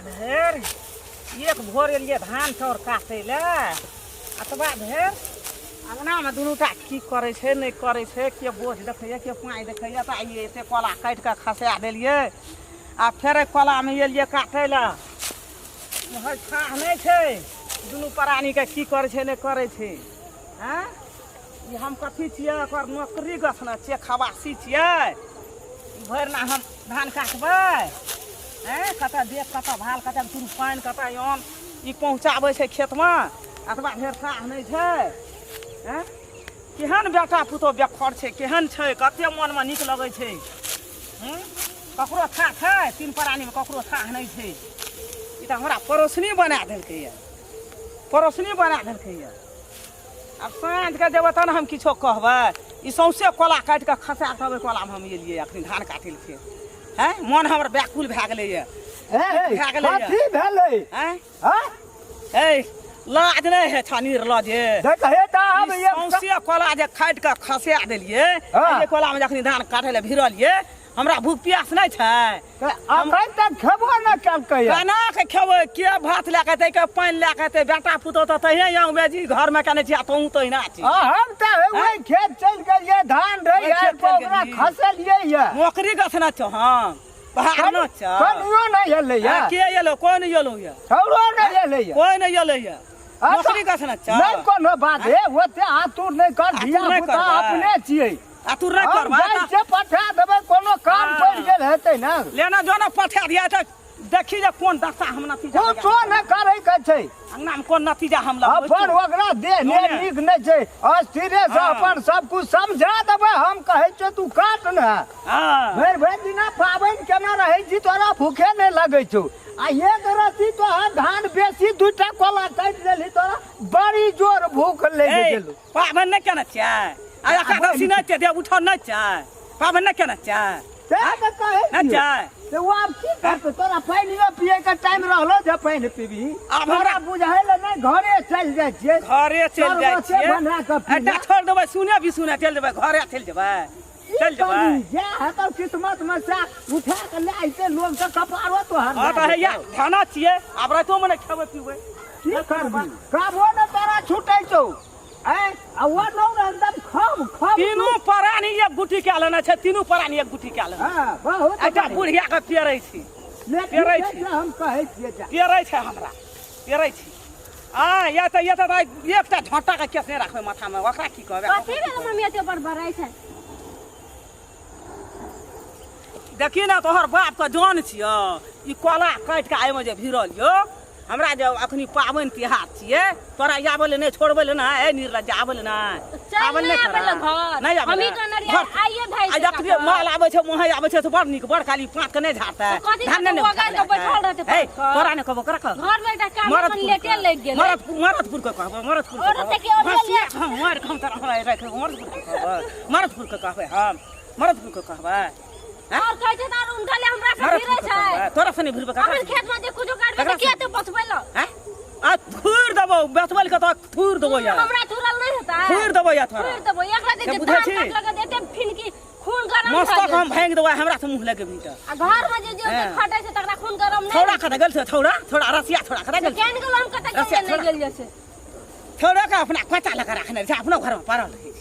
धरि एक भोर एलियै धान चाउर काटै लए, एतबा धरि अङ्गनामे दुनूटा की करै छै नहि करै छै, के बोझ देखैए के पानि देखैए। तऽ आइए एते कोला काटि कऽ खसा देलियै आ फेर एहि कोलामे एलियै काटै लए। उम्हर छाह नहि छै, दुनू प्राणीके की करै छै नहि करै छै। आँय, ई हम कथी छियै? ओकर नौकरी गछने छियै, खबासी छियै। ई भरि ना हम धान काटबै? आँय, कतऽ देख, कतऽ भाल, कतऽ तुर पानि, कतऽ अन्न ई पहुँचाबै छै खेतमे। एतबा ढेर थाह नहि छै। आँय, केहन बेटा पुतोह बेखर छै, केहन छै, कते मोनमे नीक लगै छै। हूँ, ककरो थाह छै? तीन प्राणीमे ककरो थाह नहि छै। ई तऽ हमरा पड़ोसनी बना देलकैए, पड़ोसनी बना देलकैए। आब साँझके जेबै तब ने हम किछो कहबै। ई सौँसे कोला काटि कऽ खसा कऽ ओहि कोलामे हम एलियै अखनी धान काटै लए फेर। हैं, मोन हमर व्याकुल भए गेलैए। भए गेलैए। कथी भेलै? हैं? हँ? ए, लाज नहि है छा निर्लज हे। देख हे तऽ आब ई एक सौंसे कोला जे काटि कऽ खसा देलियै। हँ। एहि कोलामे जखनी धान काटै लए भिड़लियै, हमरा भूख प्यास नहि छै? अखन तक खेबो नहि केलकै। केना के खेबै? के भात लए के एतै, के पानि लए के एतै? बेटा पुतोह तऽ तहिने यौ बेजी घरमे केने छी आ तोहूँ तहिना छी। आ हम तऽ ओहि खेत चलि गेलियै, धान रहै ओहि खेत चलि ओकरा गेली। खसेलियै ये। नौकरी गछने छौ, हम बाहर न छौ। कनियो नहि एलै ये। के एलो? कोई नहि एलो ये। छौड़ो नहि एलै ये। कोई नहि एलै ये। नौकरी गछने छौ। नहि कोनो बात हे, ओते आतुर नहि कर। आतुर धिया नहि पुता करबै। अपने छियै। आतुर नहि हम करबै। जाइ छियै, पठा देबै, कोनो काम पड़ि गेल हेतै ने। लेना जो ने पठा दिया तऽ देखी जे कोन दशा हम नतीजा लगा। कुछो नहि करै के छै। अंगना में कोन नतीजा हम लगबै। अपन ओकरा देह ने ने। नीक नहि छै, अस्थिरे से। अपन सब कुछ समझा देबै हम, कहै छियै तू काट ने। भरि भरि दिना पाबनि केना रहै छी, तोरा भूखे नहि लगै छौ आ एक रत्ती तोहर धान बेसी दूटा कोला काटि देलही, तोरा बड़ी जोर भूख लागि ए, गेलौ। पाबनि नहि केने छियै आ एकादशी नहि छियै, देव उठल नहि छै, पाबनि नहि केने छियै? सएह तऽ कहै नहि छियौ। छै। से ओ आब की करतै? तोरा पानियो पियै के टाइम रहलो जे पानि पीबही? आब हमरा तोरा बुझाइ लए नहि, घरे चलि जाइ छियै। घरे चलि जाइ शरबते छियै। बना कऽ पी एकटा ले। छोड़ि देबै, सुने भी सुने चलि जेबै, घरे चलि जेबै, की चलि जेबै। करबी? जे हेतौ किस्मत में सएह उठा के ले अइते, लोग के कपारो तोहर हँ भए तऽ हैया जेतौ। खाना छियै, आब रातिओमे नहि खेबै पीबै। की करबी? कामो ने तोरा छूटै छौ। ऐं, आ ओ नौ ने एकदम खम खम। तीनू प्राणी एक गुटी कए लेने छै, तीनू प्राणी एक गुटी कए लेने। हँ, बहुत एकटा बढ़िया। बुढ़िया के पेरै छी। ले, पेरै ठीक छी। छै, हम कहै छियै जा। पेरै छै हमरा, पेरै छी। आ या तऽ या तऽ एकटा झोंटा के केस नहि राखबै माथामे, ओकरा की कहबै? कथी भेल मम्मी, एते बड़बड़ाइ छै? देखी ने, तोहर बापके जान छियौ, ई कोला काटि कऽ एहिमे जे भिड़ल यौ हमरा, जे अखनी पाबनि तिहार छियै, तोरा आबै लए नहि छोड़बै लए नहि। ए निर्लज्ज, आबै लए नहि। चल। आबै लए नहि नहि आबै लए तोरा। घर। नहि आबै हमही लए। कहने रहियै, घर आइए भए आ जेतै जखनी काका। माल आबै छै, मुँहे आबै छै तऽ बड़ नीक, बड़ खाली पाँच के नहि झाड़तै, तऽ कथी धान नहि ने करतै? ओ गारि कऽ बैठल रहतै हे पाँच कऽ। तोरा नहि कहबो, करा कह। घर में एकटा काम मरद अपन पुर लेटे के। लागि गेलै। मरदपुर के कहबै, मरदपुर के औरत कहबै। के औरत हँसिया हम मारि कऽ हम तोरा हमरा राखि लेबै। मरदपुर के कहबै, मरदपुर के कहबै हम, मरदपुर के कहबै। हैं? और कहै छै तऽ और हुनका ले हमरा से मरदपुर भिड़ै के छै। कहबै। तोरा से नहि भिड़बै ककरा अपन से? खेत में जे कुछो काटबै ककरा तऽ के एते बचबै ल? हैं? आ थूर देबौ, बेचबै के तऽ थूर देबौ यार। हमरा थुरल नहि हेतै। थूर देबौ या तोरा। थुर देबो एकरा जे से जे बुझै धान छी? काटलक तऽ एते फिनकी खून गरम भए मस्तक गेल। हम भांगि देबौ, हमरा से मुँह लगे भीतर। आ घर में जे जे हैं। खटै छै तकरा खून गरम नहि छौड़ा होइ छै। कतऽ गेल छै? छौड़ा, छौड़ा रसिया छौड़ा कतऽ गेल छै? केहन गेल? हम कतऽ रसिया गेलियै, नहि छौड़ा। गेलियै से। छौड़ा के अपना कोचा लगा राखने छै, अपनो घर में पड़ल रहै छै।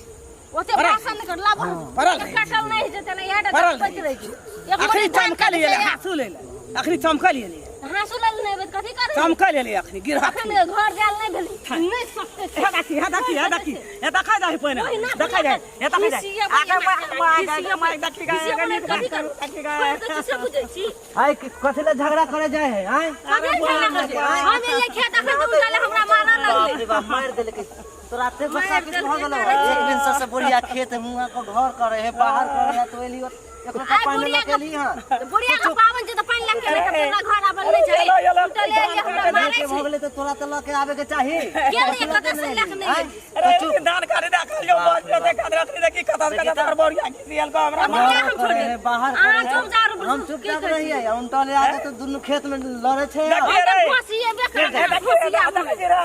ओते पड़ल भाषण नहि कर लाबो। पड़ल रहै। काटल नहि होइ छै तेना इएह टा पड़ल चपैत रहै। रहै छै। एक अखनी गोटे धान चमकल काटै एलै छै, हाँसू लै लए, अखनी चमकल एलै। हाँसू लेल नहि एबै तऽ कथी करै? चमकल एलै अखनी गिरहत। अखन घर जायल नहि भेलै, नहि सकते छै। हे देखी, हे देखी, हे देखी, हे देखा जाय पहिने। ओहिना देखा जाय, हे देखा जाय। घिसिया आगे बनेना, माय घिसिया माय माय देखी गए। घिसिया बनेना, कथी करू? देखी गए। छोड़ि दै छी से बुझै छी। आइ कथी लए झगड़ा करे जाए है आइ? कथी झगड़ा करै छै? हम एलियै खेत अखन तऽ हुनका ले हमरा मारऽ बाप लगलै। रे बाप, मारि देलकै तोरा। एते गुस्सा मारि किस भऽ देलकै, गेलौ? करै छै। एक दिन सबसे बढ़िया खेत मुआ को घर करे है, बाहर करे है, तो एलियो एक लोटा आइ पानि बुढ़िया लऽ के एली हन। के बुढ़िया के पावन छै तऽ पानि लऽ के एलै, तऽ तोरा घर आबल नहि छै। एलो, एलो, उल्टा ले एलियै, हमरा मारै के छै। भऽ गेलै तऽ तोरा तऽ लऽ के आबे के चाही। गेल रहियै कतऽ से लऽ के नहि आँय? गेलियै। अरे चुप, धान काटे देखा लियो, बस देखा रखनी, देखी कतऽ कतऽ तोहर बढ़िया घिसियल को हमरा बुढ़िया मार। हम छोड़ करे है, देब। बाहर अहाँ करे है। चुप जा रु- हम की चुपचाप कहै छी? रहियै, उनटा ले आके तऽ दुनू खेत में लड़े छै। देखिए हम रे। तऽ घोसिएबे करब, हे देखी, हे घोसिया देखी रे, देखी रे।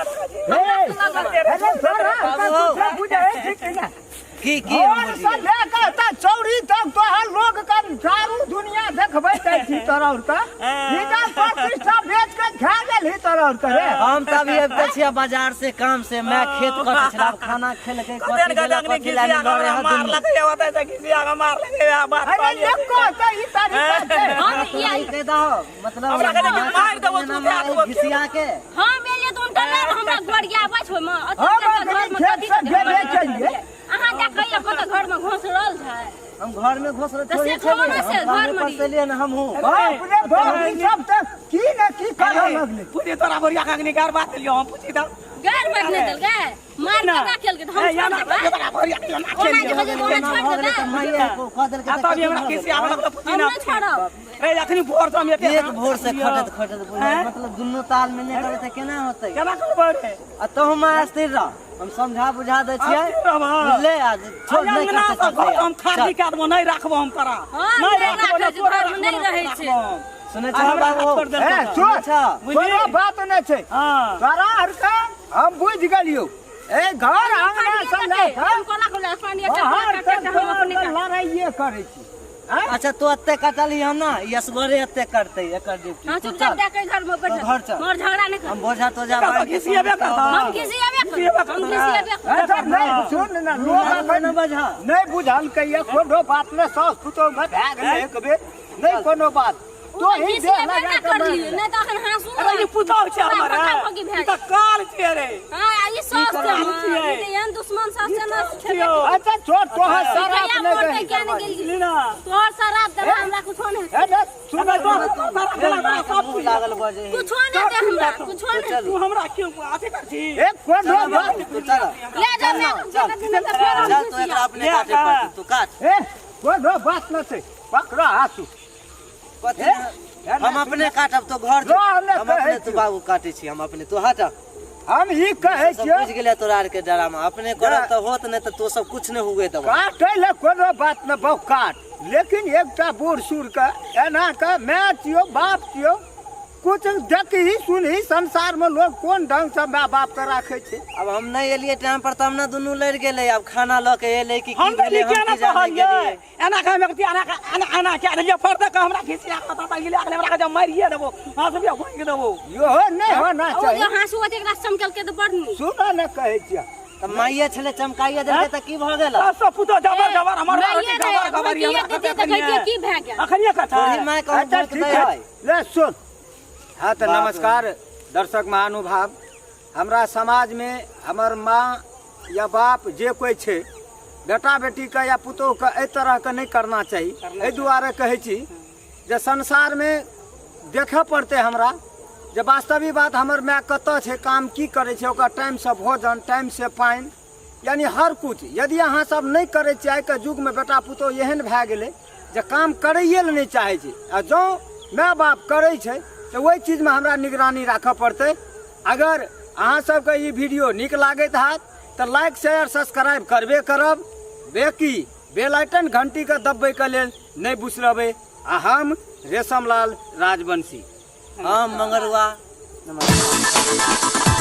हे, अरे तोरा कुछो बुझै छी कि नहि? की की हम भोर से बुझियै? लए कऽ तऽ चौरी तक तोहर लोग के चारू दुनिया देखबै जाइ छी तोरा और के। इज्जत प्रतिष्ठा बेच खा गेल ही तोरा और करे हम तऽ अभी आबिते छियै बाजार से काम से मैं खेत कटै छलै आब खाना खेलकै कतेन कथी का भेलै अग्नि कथी लए घिसिया लड़े हमरा हँ मार दुनू लगे होता है घिसिया के मार लगे बात अरे कहलियै। नको तऽ ई तरीका छै हम ई कहि दहो मतलब हमरा कहै छै कि मारि देबो, तू दए देबो। घिसिया के हम एलियै तऽ हुनका नहि हमरा गोरियाबै छै ओहिमे हम ओतेक अखनी घरमे खेत कथी से गेबे केलियै अहाँ देखैया कतऽ घरमे घोसरल छै हम घर में घुस तऽ थोड़ी से खाना छलियै से हम कामे घर में पर से एलियै ने हमहूँ बाप रे बाप ई सब तऽ की ने की करऽ लगलै पूछी तोरा बोरिया के अग्नि गार बात लियो हम पूछी तऽ गैर बैठ नहि देलकै मार ना। के केलकै तऽ हम ए, या छोड़ ना, देबै तोरा बोरिया के ना ओना जे खेलियो। कहै छै ओना एना छोड़ भऽ गेलै देबै तऽ माइए कऽ देलकै आ तऽ तब कथी हमरा भऽ किसी गेलै? आबऽ लगलो पूछी हम ना नहि छोड़ब रे अखनी भोर से हम एते एक भोर से खटैत खटैत बुझाइ हैं? मतलब दुनू ताल में नहि करै तऽ केना होतै केना करबै रे आ तोहू माय स्थिर रह हम समझा बुझा दै छियै अस्थिर रहब। बुझले आ छोड़ नहि अंगना करतै से घर करतै हम खाली कए देबो नहि राखबो हम तोरा हाँ, नहि नहि राखबो राखै नहि छै, तोरा घरमे नहि राखबो, रहै छै। राखबो हम। सुनै आ छह हमरा बाबू छोड़ देलकौ ए तऽ। सुन अच्छा बुझली? कोनो बात नहि छै हाँ तोरा आर के हम बुझि गेलियौ ए घर अंगना से लए कऽ हम कोना कोना पानी एकटा बाहर काटि तक हम अपने तोरा लड़ाइए करै छी आँय? अच्छा तू एते कटलही हन ना ई असगरे एते करतै एकर ड्यूटी हाँ तू चुपचाप चल जाके घर में बैठ तो घर चल। मोर झगड़ा नहीं कर हम बोझा तोझा तो बांध के घिसिएबे करतौ। हम घिसिएबे घिसिएबे करब हम करतौ। घिसिएबे करब अच्छा नहि सुन ने लोग अखन न बझा नहि बुझलकै ये कोनो बात नहि सास पुतोह मे भए गेलै एक बेर नहि कोनो बात तो ही देह घिसिएबे लगा ना के करलियै नहि तऽ अखन हाँसू अरे ई पुतौह छै हमर पूरा भोगी भए ई तऽ काल छियै रे हाँ ई सास छै काल हमर। छियै। ई तऽ एहन दुश्मन सास छै ना छियौ। अच्छा छोड़ तोहर शराब कहिया नहि मरतै दही किया नहि गेलियै बुझली ना तोहर शराब देबा हमरा कुछो नहि ए ने सुन अबे तोहर शराब देला तोरा सब मुँह लागल बजे कुछो नहि दे हमरा कुछो नहि तू हमरा क्यों अथी कर छी ए कोनो बात तू चल ले जा मैं चल तऽ फेर हम चल तू एकरा अपने ले काटे आ। पड़तौ तू काट ए कोनो बात नहि छै पकड़ा हासू कथी ए, ए, हम अपने काटब तो घर जो। रह ने हम अपने कहै तू छियौ। बाबू काटे छी हम अपने तू हट हम ई कहै सब छियौ बुझि गेलै तोरा आर के डरामा अपने करब तऽ होत नहि तऽ तो सब कुछ नहि हुए देबो काटै लए कोनो बात नहि बहु काट लेकिन एकटा बूढ़ सूढ़के एना के माय छियौ बाप छियौ कुछ देखही सुनही संसार में लोग कोन ढंग से माय बाप के राखे छै अब हम नहि एलियै टाइम पर तब ने दुनू लड़ि गेलै आब खाना लऽ के एलै कि की हम तऽ भेलै नीके हम ना की जाने कहलियै गेलियै एना कह हम एना एना एना कए देलियै फर्द के हमरा घिसिया के पता गेलै अगले हमरा के मारिए देबो हाथ रुपया भोंकि देबो इहो नहि होना ओ चाही जे हाँसू होते एकरा चमकेलकै तऽ बड़ नीक सुनऽ ने कहै छियै तऽ माइये छलै चमकाइये देलकै तऽ की भऽ गेल सब पुतो जबर जबर हमर माइये जबर रहै, जबर भोंकिए देतियै तऽ कहितियै की भए गेल अखनिए कथा तोरी माय कहूँ अच्छा भोंक ठीक दै है है ले सुन हाँ तऽ बाप रे। नमस्कार दर्शक महानुभाव हमरा समाजमे हमर माँ या बाप जे कोइ छै बेटा बेटीके या पुतोहुके एहि तरहके नहि करना चाही एहि दुआरे कहै छी जे संसारमे देखऽ पड़तै हमरा जे वास्तविक बात हमर माय कतऽ छै काम की करै छै ओकर टाइमसँ भोजन टाइमसँ पानि यानी हर कुछ यदि अहाँ सब नहि करै छियै आइके युगमे बेटा पुतोहु एहन भए गेलै जे काम करैए लए नहि चाहै छै आ जँ माय बाप करै छै तऽ ओहि चीजमे हमरा निगरानी राखऽ पड़तै अगर अहाँ सबके ई वीडियो नीक लागैत हैत तऽ लाइक शेयर सब्सक्राइब करबे करब बेकी बेल आइकन घंटीके दबबैके लेल नहि बिसरबै आ हम रेशम लाल राजवंशी हम मंगरुआ नमस्कार।